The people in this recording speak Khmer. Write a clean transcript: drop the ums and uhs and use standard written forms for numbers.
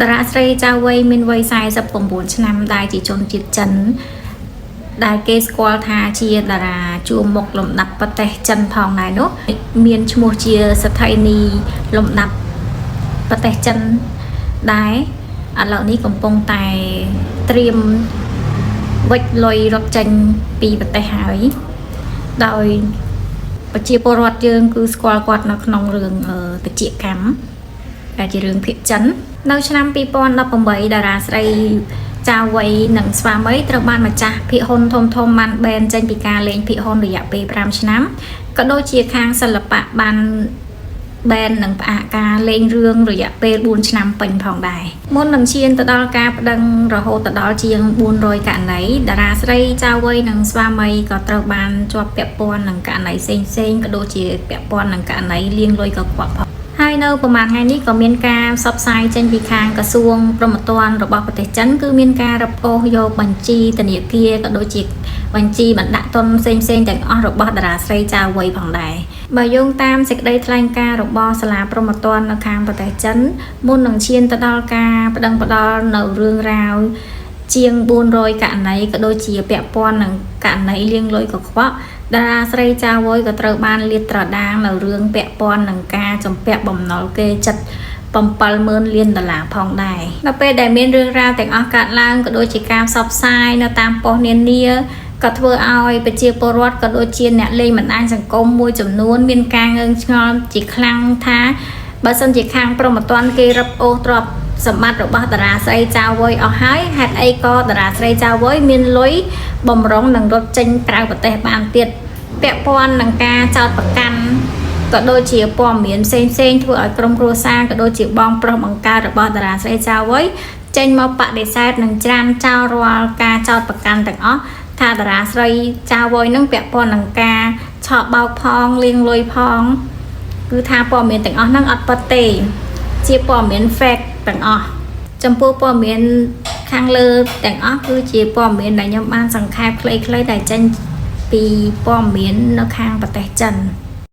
តារាស្រីចៅវ័យមានវ័យ49ឆ្នាំដែលជាជនជាតិចិន ដែលគេស្គាល់ថាជាតារាជួរមុខលំដាប់ប្រទេសចិនផងដែរនោះមានឈ្មោះជាស្ថិនីលំដាប់ប្រទេសចិនដែរឥឡូវនេះកំពុងតែត្រៀមវិចលុយរត់ចេញពីប្រទេសហើយដោយប្រជាពលរដ្ឋយើងគឺស្គាល់គាត់នៅក្នុងរឿងតិចកម្ម ដែលជារឿងភាគចិននៅឆ្នាំ2018តារាស្រីចាវ័យនិងស្វាមីត្រូវបានម្ចាស់ភាគហ៊ុនធំធំបានបែនចេញពីការលេងភាគហ៊ុនរយៈពេល5ឆ្នាំក៏ដូចជាខាងសិល្បៈបានបែននិងផ្អាកការលេងរឿងរយៈពេល4ឆ្នាំពេញផងដែរមុននឹងឈានទៅដល់ការប្តឹងរហូតទៅដល់ជាង400ករណីតារាស្រីចាវ័យនិងស្វាមីក៏ត្រូវបានជាប់ពាក់ព័ន្ធនឹងករណីផ្សេងៗក៏ដូចជាពាក់ព័ន្ធនឹងករណីលាងលុយកខ្វក់ផង ហើយនៅប្រហែលថ្ងៃនេះក៏មានការផ្សព្វផ្សាយចេញពីខាងក្រសួងព្រហ្មទណ្ឌរបស់ប្រទេសចិនគឺមានការរឹបអូសយកបញ្ជីធនាគារក៏ដូចជាបញ្ជីបណ្ដាក់ទុនផ្សេងៗទាំងអស់របស់តារាស្រីចាវ័យផងដែរបើយោងតាមសេចក្តីថ្លែងការណ៍របស់សាលាព្រហ្មទណ្ឌនៅខាងប្រទេសចិនមុននឹងឈានទៅដល់ការប្តឹងផ្តល់នៅរឿងរ៉ាវជាង400ករណីក៏ដូចជាពាក់ព័ន្ធនឹងករណីលាងលុយកខ្វក់តារាស្រីចាវយក៏ត្រូវបានលាតត្រដាងនៅរឿងពាក់ព័ន្ធនឹងការជំពាក់បំណុលគេចិត្ត70000លានដុល្លារផងដែរនៅពេលដែលមានរឿងរ៉ាវទាំងអស់កើតឡើងក៏ដូចជាការផ្សព្វផ្សាយនៅតាមប៉ុស្តិ៍នានាក៏ធ្វើឲ្យប្រជាពលរដ្ឋក៏ដូចជាអ្នកលេងបណ្ដាញសង្គមមួយចំនួនមានការងឿងឆ្ងល់ជាខ្លាំងថាបើសិនជាខាងព្រហ្មទណ្ឌគេរឹបអូសទ្រព្យសម្បត្តិរបស់តារាស្រីចាវយអស់ហើយហេតុអីក៏តារាស្រីចាវយមានលុយបំរុងនឹងរត់ចេញក្រៅប្រទេសបានទៀតពាក់ព័ន្ធនឹងការចោទប្រកាន់ក៏ដូចជាព័ត៌មានផ្សេងផ្សេងធ្វើឲ្យក្រុមគ្រួសារក៏ដូចជាបងប្រុសបង្កើតរបស់តារាស្រីចាវយចេញមកបដិសេធនិងច្រានចោលរាល់ការចោទប្រកាន់ទាំងអស់ថាតារាស្រីចាវយនឹងពាក់ព័ន្ធនឹងការឆក់បោកផងលាងលុយផងគឺថាព័ត៌មានទាំងអស់ហ្នឹងអត់ពិតទេ ជាព័ត៌មាន fake ទាំងអស់ចំពោះព័ត៌មានខាងលើទាំងអស់គឺជាព័ត៌មានដែលខ្ញុំបានសង្ខេបខ្លីៗដែលចេញពីព័ត៌មាននៅខាងប្រទេសចិន។